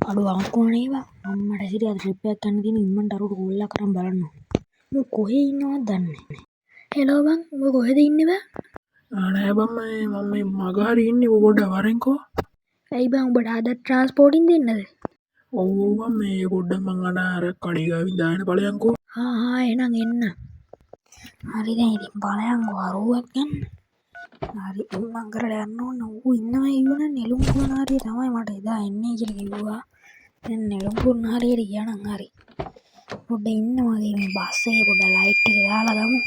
අඩෝ අවස්කුණා නේ බං. අම්මට සිරි අද ට්‍රිප් එකක් යන්න තියෙන ඉම්මන්ට අරුට කෝල් එකක් කරන් බලන්න ඕනේ. මූ කොහේ ඉන්නවද දන්නේ නෑ. හෙලෝ බං, උඹ කොහෙද ඉන්නේ බං? නෑ බං, මේ මම මේ මග හරි ඉන්නේ. ඔය පොඩ්ඩක් වරෙන්කෝ. ඇයි බං, උඹට අද ට්‍රාන්ස්පෝර්ටින් දෙන්නද? ඔව් ඔව් බං, මේ පොඩ්ඩක් මං අර අර කඩේ ගාවින් දාගෙන ඵලයන්කෝ. හා හා, එහෙනම් එන්න. හරි, දැන් ඉතින් ඵලයන්කෝ අරුවක් ගන්න. හරි, ඉම්මන් කරලා යන්න ඕන. ඌ ඉන්නවා කිව්වනම් නෙළුම් කුරුණ හරිය තමයි මට එදා එන්නේ කියලා කිව්වා. දැන් නෙළුම් කුරුණ හරියට ගියා නම් හරි. පොඩ්ඩක් ඉන්න, මගේ මේ බස් එකේ පොඩ්ඩක් ලයිට් එක දාලා ගමු.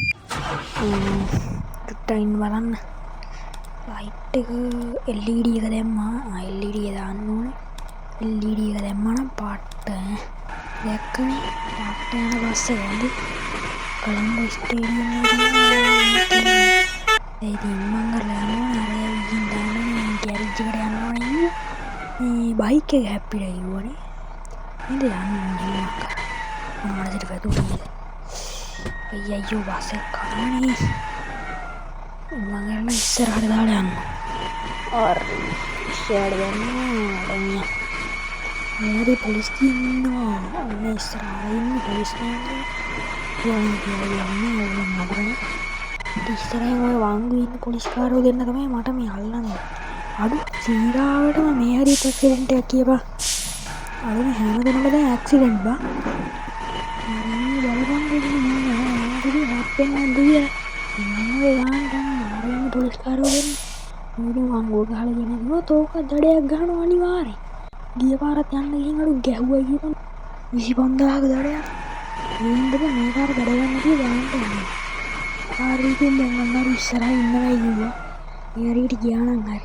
චුට්ටක් ඉන්න බලන්න. ලයිට් එක LED එක දැම්මා. ආ, LED එක දාන්න ඕනේ. LED එක දැම්මා නම් පාට ඈ. දැක්කනේ, පාට යන බස් එක හොඳයි. කොළඹ ස්ටේඩියම් එකේ තමයි. ඒ ඉතින් ඉම්මන් කරලා යන්න ඕනේ. අර ගිහින් දාන්න ඕනේ. මේ ගෑරේජ් එකට යන්න ඕනේ කිව්වා. මේ බයික් එක හැප්පිලා කිව්වනේ. නේද, යන්න ඕනේ ඉම්මන් කරලා. අම්මට සිට වැදුනේ නේද? අයිය අයියෝ, බස් එක කනවනේ. ඉම්මන් කරලා ඉස්සරහට දාලා යන්න. හරි, ඉස්සරහට දැම්මා. දැන් යන්න. මේ හරි පොලිස් ඉන්නවා. ඔන්න ඉස්සරහට ඉන්නේ පොලිස් නේද? යන්න කියලා යන්නේ ඕගොල්ලෝ නගරනේ. ඉස්සරහින් ඔය වංගු ඉන්න පොලිස් කාරයෝ දෙන්න තමයි මට මේ අල්ලන්නේ. අඩු සීරාවටම මේ හරියට ඇක්සිඩන්ට් එකක් කියපන්. අඩු මේ හැමදෙනම දැන් ඇක්සිඩන්ට් බං. හරි, බලපන් ඉතින් මම මොනවද හැප්පෙන්නේ නැද්ද කියලා. මම ඔය ගානට යනවා. අර ඉන්න පොලිස් කාරයෝ දෙන්න. ඉතින් වංගුව ගහලා ගෙන කිව්වොත් ඕක දඩයක් ගහනවා අනිවාර්යෙන්. ගිය පාරත් යන්න ගිහින් අඩු ගැහුවා කියපන් 25,000ක දඩයක්. මේ ඉඳලා මේ පාර දඩ ගන්න නැතුව ගානට යනවා. හරි, ඉතින් දැන් ඔන්න අර ඉස්සරහා ඉන්නවයි කිව්වා. මේ හරියට ගියා නම් හරි.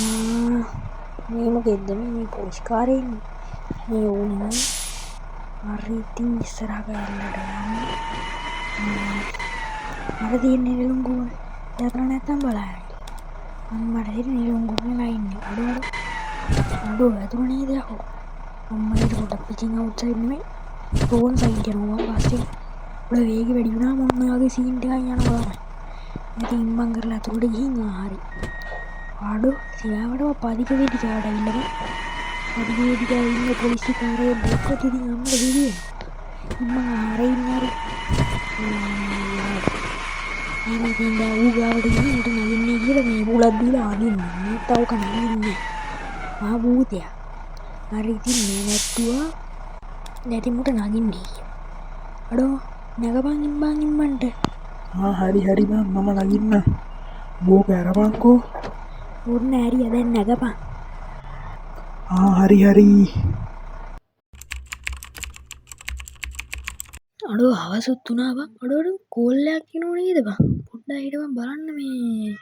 ආ, මේ මොකෙද්ද මේ මේ පොලිස් කාරේ ඉන්නේ? මේ ඌ නෙමෙයි. හරි, ඉතින් ඉස්සරහා කැලලට යන්න. අර තියෙන්නේ නෙළුම් කුරුණ. දැකලා නැත්තම් බලන්න. අම්මට හිරි නෙළුම් කුරුණලා ඉන්නේ. අඩෝ අඩෝ. අඩෝ වැදුණා නේද යකෝ. අම්මා ඊට පොඩ්ඩක් පිටින් අවුට්සයිඩ් නෙමෙයි. රෝන් සයිඩ් යනවා බස් එක. උඩ වේගෙ වැඩි වුණාම ඔන්න ඔය වගේ සීන් ටිකක් යනවා තමයි. ඉතින් ඉම්මන් කරලා අතුරට ගිහින් ආ හරි. අඩෝ සියාවටම පදික වේදිකාවට ඇවිල්ලා බං. පදික වේදිකාවේ ඉන්න පොලිසි කාරයෝ දැක්කොත් ඉතින් අම්මට දෙවියන්. ඉම්මන් ආරේ ඉන්නේ හරි. හරි, ඉතින් දැන් ඌ ගාවට ගිහින් ඌට නගින්නේ කියලා මේ බුලත් දීලා අදින්න. මේ තව කන නගින්නේ. මහා භූතයා. හරි, ඉතින් මේ නැට්ටුවා. දැන් ඉතින් මුට නගින්නේ කියලා. අඩෝ නැගපන් ඉම්බන් ඉම්මන්ට. ආ හරි හරි බං, මම නගින්න. බෝක ඇරපන්කෝ. ඔන්න ඇරියා, දැන් නැගපන්. ආ හරි හරි. අඩෝ හවසුත් වුණා බං. අඩෝ අඩෝ කෝල් එකක් එනව නේද බං? පොඩ්ඩක් හිටපන් බලන්න මේ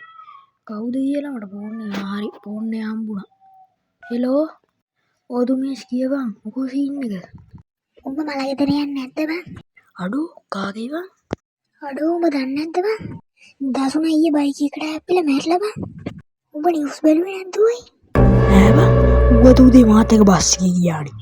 කවුද කියලා මට ෆෝන් එක. හරි, ෆෝන් එක හම්බුණා. හෙලෝ, ඔව් දුමේෂ් කියපන්, මොකෝ සීන් එක? උඹ මල ගෙදර යන්නේ නැද්ද බං? අඩෝ කාගේ බං? අඩෝ උඹ දන්නේ නැද්ද බං? දසුන ඊයේ බයික් එකට හැප්පිලා මැරිලා බං. උඹ නිවුස් බැලුවේ නැද්ද ඔයි? නෑ බං, ඌ අද උදේ මාත් එක්ක බස් එකේ ගියානේ.